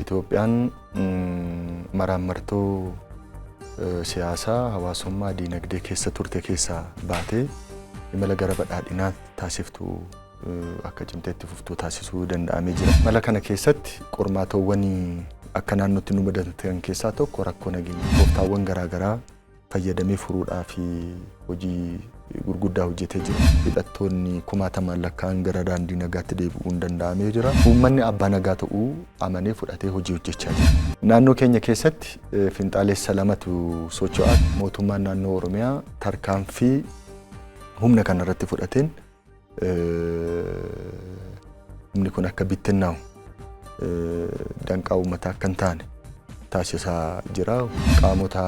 Itoophiyaan maraammartoo siyaasaa, hawaasummaa, diinagdee keessa turte keessaa baatee imala gara badhaadhinaa taasiftu akka cimteetti fuftuu taasisuu danda'amee jira. Imala kana keessatti qormaatawwan akka naannootti nu mudatan keessaa tokko rakkoo nageenya. Tooftaawwan garaagaraa fayyadamee furuudhaaf hojii gurguddaa hojjetee jira. Hidhattoonni kumaatamaan lakkaa'an gara daandii nagaatti deebi'uun danda'amee jira. Uummanni abbaa nagaa ta'uu amanee fudhatee hojii hojjechaa jira. Naannoo keenya keessatti finxaalessa lamatu socho'a. Mootummaan naannoo Oromiyaa tarkaanfii humna kanarratti fudhateen humni kun akka bittinnaa'u danqaa uummataa akka hin taane taasisaa jira. Qaamota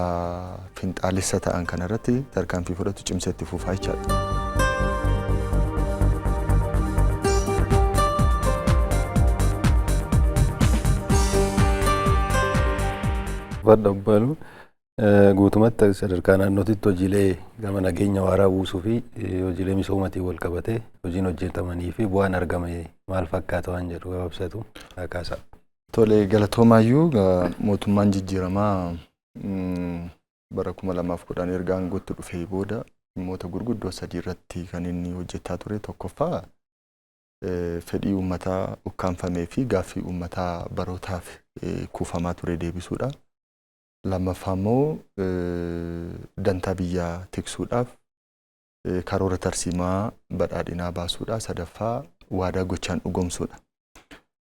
finxaalessa ta'an kanarratti tarkaanfii fudhatu cimsee itti fufaa jechaadha. Fadha Obbaalu guutumatti sadarkaa naannootitti hojiilee gama nageenya waaraa buusuu fi hojiilee misoomaatiin wal qabatee hojiin hojjetamanii fi bu'aan argame maal fakkaata waan jedhu gabaabsatu kaasa. Tole, galatoomayyuu. Mootummaan jijjiiramaa bara 2010 erga aangootti dhufee booda dhimmoota gurguddoo sadii irratti kan inni hojjetaa ture. Tokkoffaa, fedhii uummataa ukkaamfamee fi gaaffii uummataa barootaaf kuufamaa ture deebisuudha. Lammaffaa immoo dantaa biyyaa tiksuudhaaf karoora tarsiimaa badhaadhinaa baasuudha. Sadaffaa, waadaa gochaan dhugoomsuudha.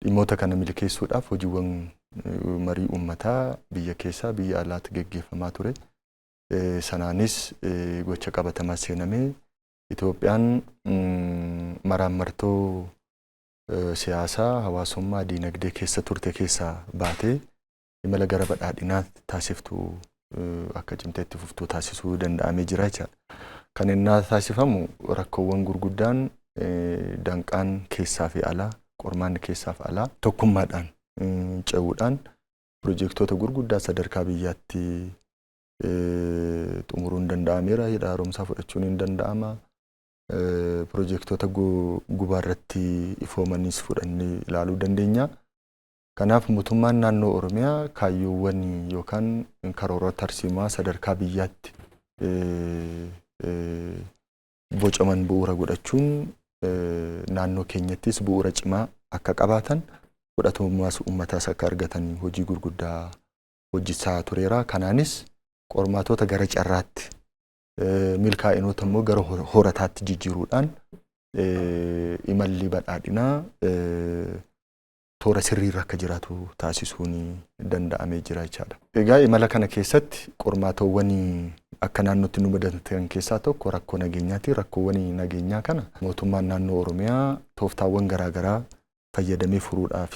Dhimmoota kana milkeessuudhaaf hojiiwwan marii uummataa biyya keessaa biyya alaatti geggeeffamaa ture. Sanaanis gocha qabatamaa seenamee Itoophiyaan maraammartoo siyaasaa, hawaasummaa, diinagdee keessa turte keessaa baatee imala gara badhaadhinaa taasiftu akka cimteetti fuftuu taasisuu danda'amee jira jechaadha. Kan inni taasifamu rakkoowwan gurguddaan danqaan keessaa fi alaa, qormaanni keessaa fi alaa tokkummaadhaan ce'uudhaan pirojektoota gurguddaa sadarkaa biyyaatti xumuruun danda'ameera. Hidha haaromsaa fudhachuun hin danda'ama. Pirojektoota gubaarratti ifoomanis fudhannee ilaaluu dandeenya. Kanaaf mootummaan naannoo Oromiyaa kaayyoowwan yookaan karoora tarsiimaa sadarkaa biyyaatti bocaman bu'uura godhachuun naannoo keenyattis bu'uura cimaa akka qabaatan, fudhatamummaas uummataas akka argatan hojii gurguddaa hojjechaa tureera. Kanaanis qormaatota gara carraatti, milkaa'inoota immoo gara horataatti jijjiiruudhaan imalli badhaadhinaa toora sirriirra akka jiraatu taasisuun danda'amee jira jechaadha. Egaa imala kana keessatti qormaatawwan akka naannootti nu mudatan keessaa tokko rakkoo nageenyaati. Rakkoowwan nageenyaa kana mootummaan naannoo Oromiyaa tooftaawwan garaagaraa fayyadamee furuudhaaf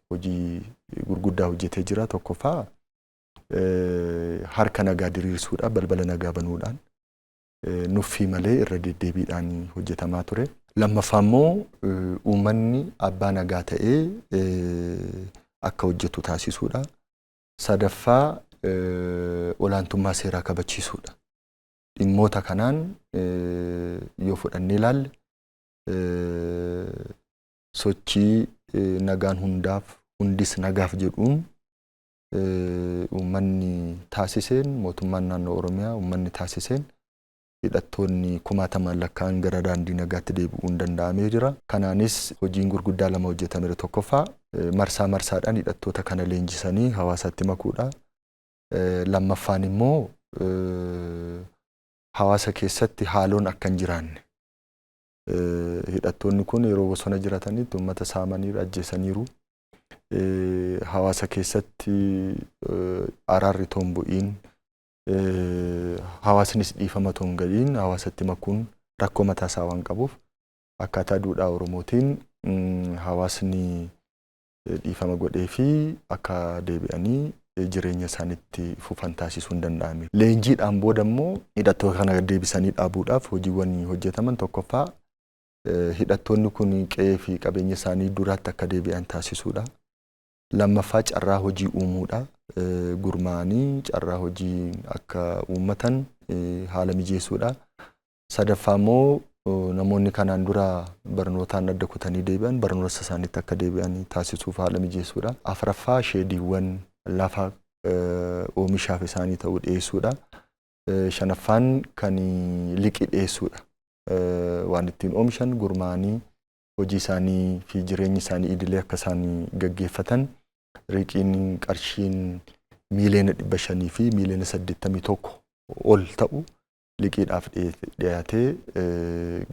hojii gurguddaa hojjetee jira. Tokkoffaa, harka nagaa diriirsuudhaan, balbala nagaa banuudhaan nuffii malee irra deddeebiidhaan hojjetamaa ture. Lammaffaa immoo uummanni abbaa nagaa ta'ee akka hojjetu taasisuudha. Sadaffaa, olaantummaa seeraa kabachiisuudha. Dhimmoota kanaan yoo fudhannee ilaalle sochii nagaan hundaaf, hundis nagaaf jedhuun uummanni taasiseen, mootummaan naannoo Oromiyaa uummanni taasiseen hidhattoonni kumaatamaan lakkaa'an gara daandii nagaatti deebi'uun danda'amee jira. Kanaanis hojiin gurguddaa lama hojjetameera. Tokkoffaa, marsaa marsaadhaan hidhattoota kana leenjisanii hawaasatti makuudha. Lammaffaan immoo hawaasa keessatti haaloon akka hin jiraanne, hidhattoonni kun yeroo bosona jiraatanitti uummata saamaniiru, ajjeesaniiru. Hawaasa keessatti araarri otoo hin bu'iin, hawaasnis dhiifama otoo hin galiin hawaasatti makuun rakkoo mataa isaa waan qabuuf, akkaataa duudhaa Oromootiin hawaasni dhiifama godhee fi akka deebi'anii jireenya isaaniitti fufan taasisuu hin danda'ame. Leenjiidhaan booda immoo hidhattoota kana deebisanii dhaabuudhaaf hojiiwwan hojjetaman, tokkoffaa, hidhattoonni kun qe'ee fi qabeenya isaanii duraatti akka deebi'an taasisuudha. Lammaffaa, carraa hojii uumuudha. Gurmaa'anii carraa hojii akka uummatan haala mijeessuudha. Sadaffaa immoo Namoonni kanaan dura barnootaan adda kutanii deebi'an barnoota isaaniitti akka deebi'an taasisuuf haala mijeessuudha. Afuraffaa sheediiwwan lafa oomishaaf isaanii ta'u dhiyeessuudha. Shanaffaan kan liqii dhiyeessuudha. Waan ittiin oomishan gurmaa'anii hojii isaanii fi jireenya isaanii idilee akka isaan gaggeeffatan riqiin qarshiin 500,000,000 fi 81,000,000 ol ta'u liqiidhaaf dhiyaatee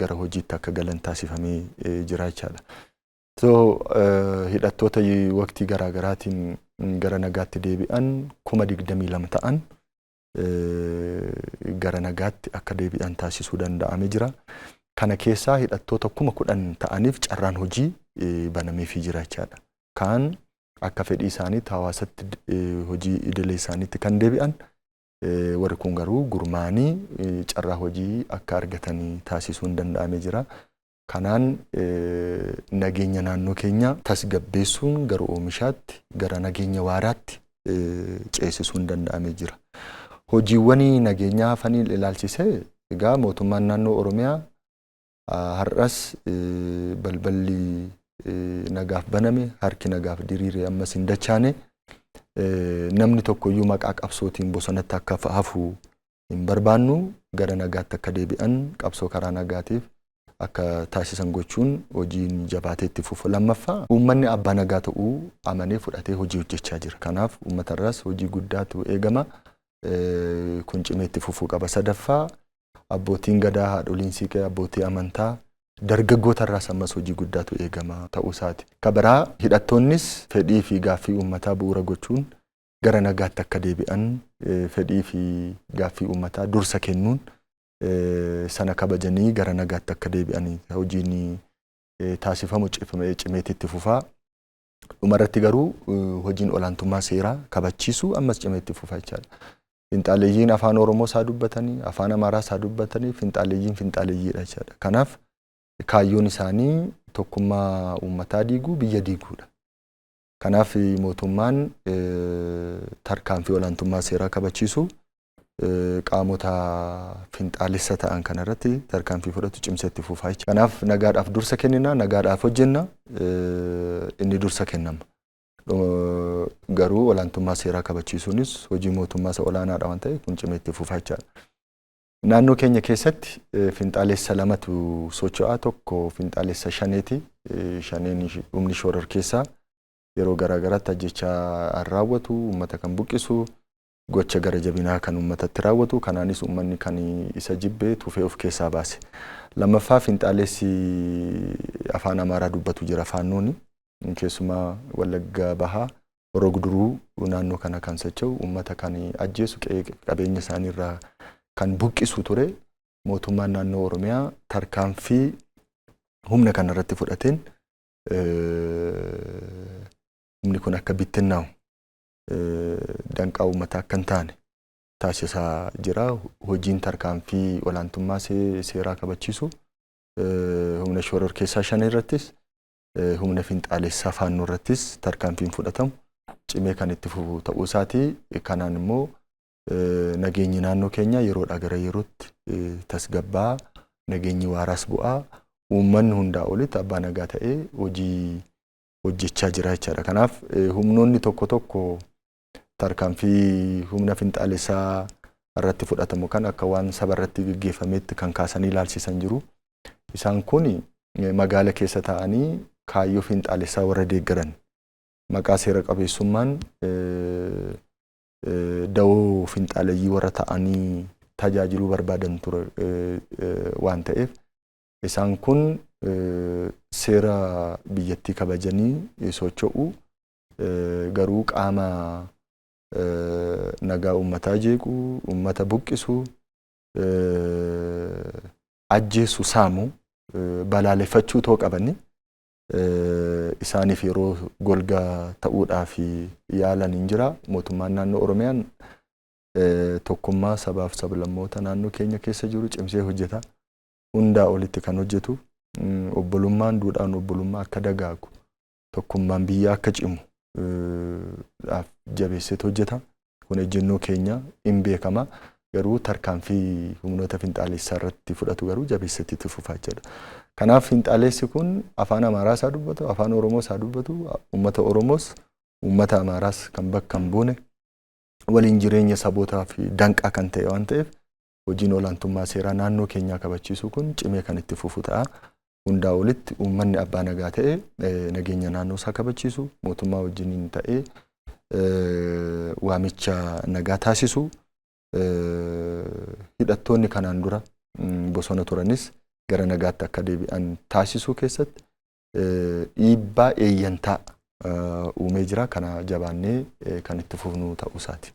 gara hojiitti akka galan taasifamee jira jechaadha. So hidhattoota waqtii garaagaraatiin gara nagaatti deebi'an 22,000 ta'an gara nagaatti akka deebi'an taasisuu danda'amee jira. Kana keessaa hidhattoota 10,000 ta'aniif carraan hojii banameefii jira jechaadha. Kaan akka fedhii isaaniitti hawaasatti hojii idilee isaaniitti kan deebi'an, warri kun garuu gurmaa'anii carraa hojii akka argatanii taasisuun danda'amee jira. Kanaan nageenya naannoo keenya tasgabbeessuun gara oomishaatti, gara nageenya waaraatti ceesisuun danda'amee jira. Hojiiwwan nageenyaa hafanii ilaalchisee egaa mootummaan naannoo Oromiyaa har'as balballi nagaaf baname, harki nagaaf diriire ammas hin dachaane, namni tokkoyyuu maqaa qabsootiin bosonatti akka hafu hin barbaannu, gara nagaatti akka deebi'an qabsoo karaa nagaatiif akka taasisan gochuun hojiin jabaatee itti fufu. Lammaffaa uummanni abbaa nagaa ta'uu amanee fudhatee hojii hojjechaa jira. Kanaaf uummatarraas hojii guddaatu eegama. Kun cimee itti fufuu qaba. Sadaffaa abbootiin gadaa, haadholiin siiqee, abbootii amantaa, dargaggootarraas ammas hojii guddaatu eegama ta'uu isaati. Kabaraa hidhattoonnis fedhii fi gaaffii uummataa bu'uura gochuun gara nagaatti akka deebi'an fedhii fi gaaffii uummataa dursa kennuun sana kabajanii gara nagaatti akka deebi'an hojiin taasifamu cimeetti itti fufaa. Dhumarratti garuu hojiin olaantummaa seeraa kabachiisuu ammas cimeetti fufaa jechaadha. Finxaaleeyyiin afaan Oromoo isaa dubbatanii, afaan Amaaraa isaa dubbatanii, finxaaleeyyiin finxaaleeyyiidha jechaadha. Kanaaf kaayyoon isaanii tokkummaa uummataa diiguu, biyya diiguudha. Kanaaf mootummaan tarkaanfii olaantummaa seeraa kabachiisu qaamota finxaalessa ta'an kanarratti tarkaanfii fudhatu cimsee itti fufaa jechuudha. Kanaaf nagaadhaaf dursa kennina, nagaadhaaf hojjenna, inni dursa kennama. Garuu olaantummaa seeraa kabachiisuunis hojii mootummaa isa olaanaadha waan ta'eef kun cimee itti fufaa jechaadha. Naannoo keenya keessatti finxaalessa lamatu socho'aa. Tokko finxaalessa shaneeti. Shaneen humni shoorar keessaa yeroo garaagaraatti ajjechaa raawwatu, uummata kan buqqisu, gocha gara jabinaa kan uummatatti raawwatu, kanaanis uummanni kan isa jibbee tufee of keessaa baase. Lammaffaa finxaalessi afaan Amaaraa dubbatu jira, Faannooni. Keessumaa Wallagga Bahaa, Horoo Guduruu naannoo kana kan socho'u, uummata kan ajjeesu, qe'ee qabeenya isaaniirraa kan buqqisu ture. Mootummaan naannoo Oromiyaa tarkaanfii humna kanarratti fudhateen humni kun akka bittinnaa'u, danqaa uummataa akka hin taane taasisaa jira. Hojiin tarkaanfii olaantummaa seeraa kabachiisu humna shoror keessaa shan irrattis, humna finxaalessaa Faannoo irrattis tarkaanfiin fudhatamu cimee kan itti fufu ta'uu isaati. Kanaan immoo nageenyi naannoo keenya yeroodhaa gara yerootti tasgabbaa, nageenyi waaraas bu'aa, uummanni hundaa olitti abbaa nagaa ta'ee hojii hojjechaa jira jechaadha. Kanaaf humnoonni tokko tokko tarkaanfii humna finxaalessaa irratti fudhatamu kan akka waan saba irratti gaggeeffametti kan kaasanii ilaalchisan jiru. Isaan kun magaala keessa taa'anii kaayyoo finxaalessaa warra deeggaran maqaa seera qabeessummaan dawoo finxaaleyyii warra ta'anii tajaajiluu barbaadan ture waan ta'eef isaan kun seera biyyattii kabajanii socho'u, garuu qaama nagaa uummataa jeequ, uummata buqqisu, ajjeesu, saamu balaaleffachuu too qabani isaaniif yeroo golgaa ta'uudhaaf yaalan hin jira. Mootummaan naannoo Oromiyaan tokkummaa sabaaf sablammoota naannoo keenya keessa jiru cimsee hojjeta. Hundaa olitti kan hojjetu obbolummaan, duudhaan obbolummaa akka dagaagu, tokkummaan biyyaa akka cimu dhaaf jabeesseetu hojjeta. Kun ejjennoo keenya hin beekama. Garuu tarkaanfii humnoota finxaalessaa irratti fudhatu garuu jabeessatti itti fufaa jira. Kanaaf finxaalessi kun afaan Amaaraa isaa dubbatu, afaan Oromoo isaa dubbatu, uummata Oromoos uummata Amaaraas kan bakka hin buune, waliin jireenya sabootaa fi danqaa kan ta'e waan ta'eef, hojiin olaantummaa seeraa naannoo keenyaa kabachiisuu kun cimee kan itti fufu ta'a. Hundaa olitti uummanni abbaa nagaa ta'e nageenya naannoo isaa kabachiisu, mootummaa wajjiniin ta'ee waamicha nagaa taasisu, hidhattoonni kanaan dura bosona turanis gara nagaatti akka deebi'an taasisuu keessatti dhiibbaa eeyyantaa uumee jira. Kana jabaannee kan itti fufnu ta'uu isaati.